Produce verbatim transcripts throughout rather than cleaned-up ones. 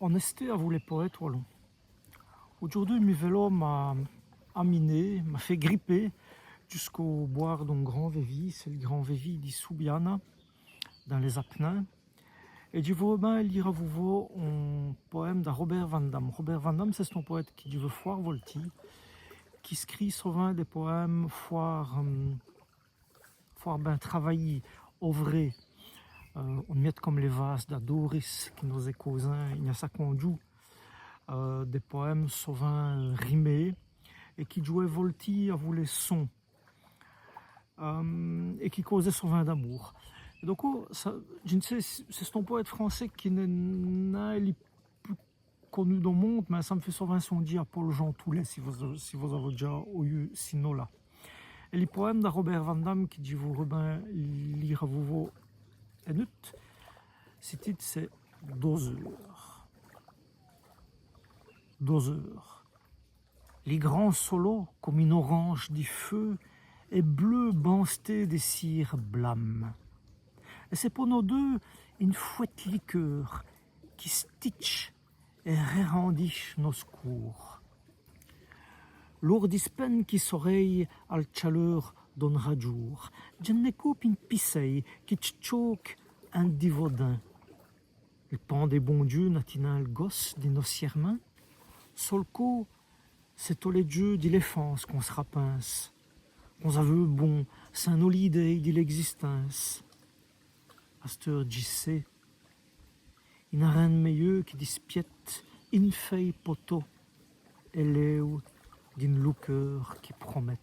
On èsté avou lès powêtes walons. Audjoûrdu, mi vélo m'a aminé, m'a fêt griper djusqu'au bwârd d'on grand vèvî, c'èst l' grand vèvî di Subiana, dins lès Apnins. Èt dji vou bin lîre avou vos on powème da Robert Vandamme. Robert Vandamme, c'è-st-on powête qui dji veû fwârt voltî, qui scrît sovint dès powêmes fwârt, euh, fwârt bin travayîs, ovrés, euh, on miète come lès vâses da Doris, qui nos-è causé i gn-a sacants djoûs, euh, dès powêmes sovint, euh, rimés, èt qui djouwèt voltî avou lès sons, euh, èt qui causèt sovint d'amoûr. Èt donc, oh, ça, dji n' sé, c'è-st-on powête francès qui n'èst nin li pus conu dau monde, mins ça m' fêt sovint sondjî à Paul-Jean Toulet, si vos, si vos-avoz dèdja oyu ci nom-là. Èt li powème da Robert Vandamme qui dji vou bin lîre avou vos ènut', si tite c'èst Dozeûre. Dozeûre. Li grand solo, come ine oranje di feû, èt bleû bansté dès cîrs blams. Èt c'èst po nos deûs ine fwète likeûr qui stitche èt rèranditche nos coûrs. L'oûr dispène qui sorèye al tchaleûr d'on radjoûr, dj'ènnè côpe ine picèye qui tchôke in divos dints. Li pan dè bon Diu n'a-t-i nin l' gosse di nos sièrmints ? So l' côp, c'èst tos lès djeûs di l'èfance qu'on s' rapinse, qu'on-z-aveût bon, sins nos lîdêyes di l'ègzistance. Asteûre dji sé, i n'a rin d' mèyeû qui dispiète ine fèye po tos èt l'êwe d'ine loukeûr qui promèt.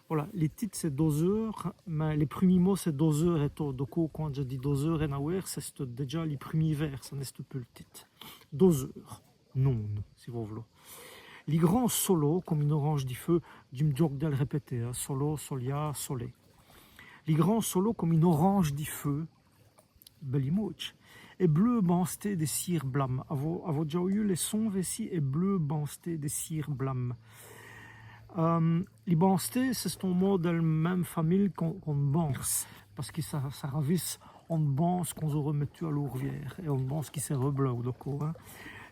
Voilà, li tite c'èst Dozeûre, mins lès prumîs mots c'èst dozeûre èt tot. Donc quand dj'a dit dozeûre ènawêre, c'èst dèdja li prumî vêrs, ça n'èst pus l' tite. Dozeûre, non, si vos v'loz. Li grand solo, come ine oranje di feû, dji m' djoke dè l' rèpèter, hin, solo, solia, solé. Li grand solo, come ine oranje di feû, bèle imådje. Èt bleû bansté dès cîrs blams. Avoz, avoz dèdja oyu l' son vêci, èt bleû bansté dès cîrs blams. Euh, li bansté, c'è-st-on mot dèl min.me famile qu'on, qu'on banse, pace qui ça, ça ravise one banse qu'on-z-aurè mètu à l'oûrviêre, èt one banse qui sèreût bleûwe, d'acôrd, hin.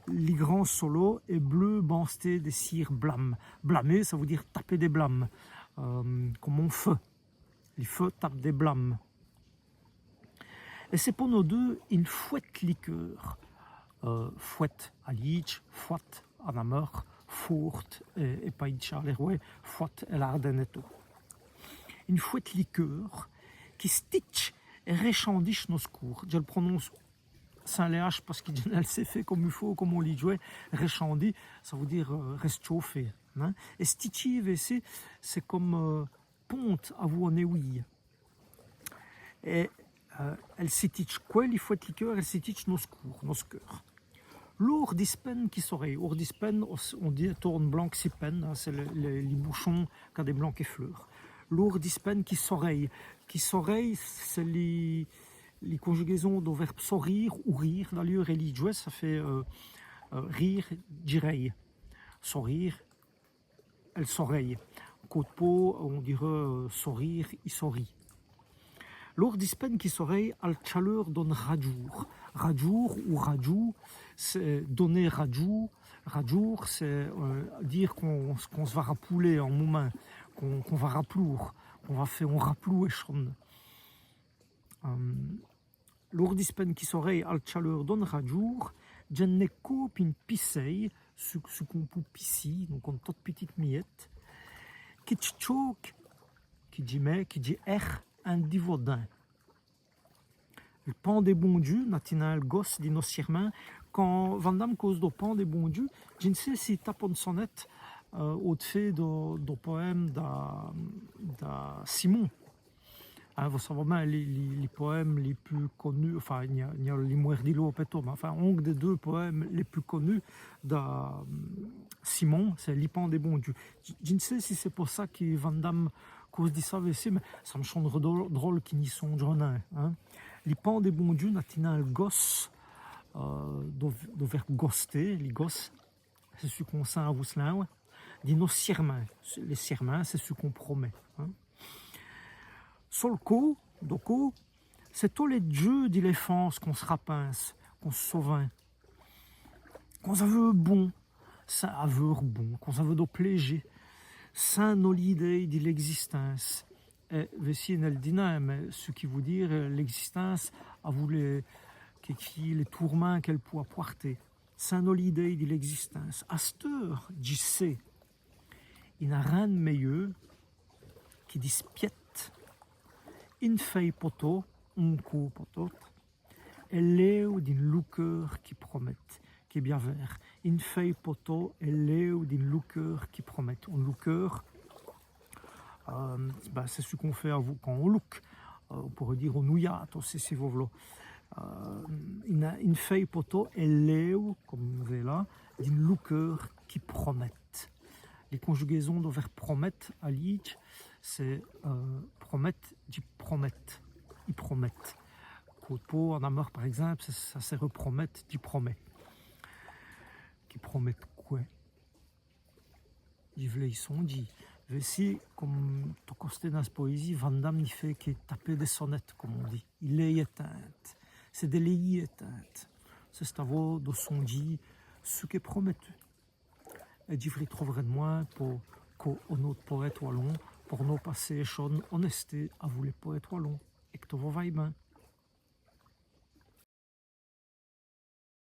Li grand solo èt bleû bansté dès cîrs blams. Blamer, ça vout dîre taper dès blames, euh, come on feû. Li feû tape dès blames. Èt c'èst po nos deûs ine fwète likeûr. Euh, fwète à Lîdje, fwate à Nameur, fwate è, è payi d' Châlèrwè, fwate è l'Ârdène èto. Ine fwète likeûr qui stitche èt rèchanditche nos coûrs. Dji l' prononce sins lès H pace qui dji n' l' sé fé come i faut, come on Lîdjwès, rèchandi, ça vout dîre, euh, rèstchaufer, hin. Èt stitchî, vêci, c'èst come, euh, ponde avou one èwîye. Èt, euh, èle stitche qwè, li fwète likeûr ? Èle stitche nos coûrs, nos keûrs. L'oûr dispène qui sorèye. Oûr dispène, on, on dit èto one blanke sipène, hin, c'èst li, li, li bouchon qu'a dès blankès fleûrs. L'oûr dispène qui sorèye. Qui sorèye, c'èst li, li conjugaison dau vèrbe sorîre ou rîre. D'alieûrs, è lîdjwès, ça fêt, euh, euh, rîre, dji rèye. Sorîre, èle sorèye. Côp d' pau, on dîreût, euh, sorîre, i sorit. L'oûr dispène qui sorèye al tchaleûr d'on radjoûr. Radjoûr ou radjoû, c'èst doner radjoû. Radjoûr, c'èst, euh, dîre qu'on, qu'on s' va rapouler on moumint, qu'on, qu'on va raploûre, qu'on va fé on raploû èchone. Euh, L'oûr dispène qui sorèye al tchaleûr d'on radjoûr, dj'ènnè côpe ine picèye, ç' qu'on pout picî, donc one tote pitite miète, qui tchôke, qui djimèt, qui dj'hèrhe in divos dints. Li pan dè bon Diu n'a-t-i nin l' gosse di nos sièrmints. Quand Vandamme cause dau pan dè bon Diu, dji n' sé s'i tape one sonète, euh, au-d'fêt dau, dau powème da, da Simon. Hin, vos savoz bin, li, li, li powème li pus conu, enfin, i gn-a, i gn-a Li mwêrt di l'aube èto, mins enfin, onk dès deûs powèmes lès pus conus da, euh, Simon, c'èst Li pan dè bon Diu. Dji, dji n' sé si c'èst po ça qui Vandamme cause di ça vêci, mins ça m' chone drole, drole qu'i n' sondje nin, hin. Li pan dè bon Diu n'a-t-i nin l' gosse, euh, dau, dau vèrbe goster, li gosse, c'èst ç' qu'on sint avou s' linwe, di nos sièrmints. Lès sièrmints, c'èst ç' qu'on promèt, hin. So l' côp, d'acôrd, c'èst tos lès djeûs di l'èfance qu'on s' rapinse, qu'on s' sovint, qu'on-z-aveût bon, sins aveûr bon, qu'on-z-aveût do plêji, sins nole idéye di l'ègzistance. Èt vêci, nèl dîre, mins ç' qui vout dîre, euh, l'ègzistance, avou lès, qui, qui, lès toûrmints qu'èle pout apwârter. Sins nole idéye di l'ègzistance. Asteûre, dji sé, i n'a rin d' mèyeû qui dispiète. I n' fêt po tot, on côp po tot, èl lêwe d'ine loukeûre qui promèt, qu'èst biavêrt. I n' fêt po tot, èl lêwe d'ine loukeûre qui promèt. One loukeûre, euh, bin, c'èst ç' qu'on fêt avou, quand on louke. Euh, on pôreût dîre on ouyate ossi, si vos v'loz. Euh, i n'a, i n' fêt po tot, èl lêwe, come vos vèyoz la, d'ine loukeûre qui promèt. Lès condjugaisons do vèrbe promète à Lîdje, c'èst, euh, promète, dji promèt, i promèt. Qu'ôte paut, à Nameur, par ègzimpe, ça, ça sèreût promète, dji promèt. Qui promèt qwè ? Dji v'leu sondjî. Vêci, come tot costé dins s' powésîye, Van Damme ni fêt qui taper dès sonètes, come on dit. I lèye ètindes. C'èst dès lèyî ètindes. C'è-st-avau do sondjî ç' qu'èst promètu. Èt dji vos r'trouverè d'mwin po co on-ôte powête walon, por nos passer èchone on èsté avou lès powêtes walons. Èt qu' tot vos vaye bin.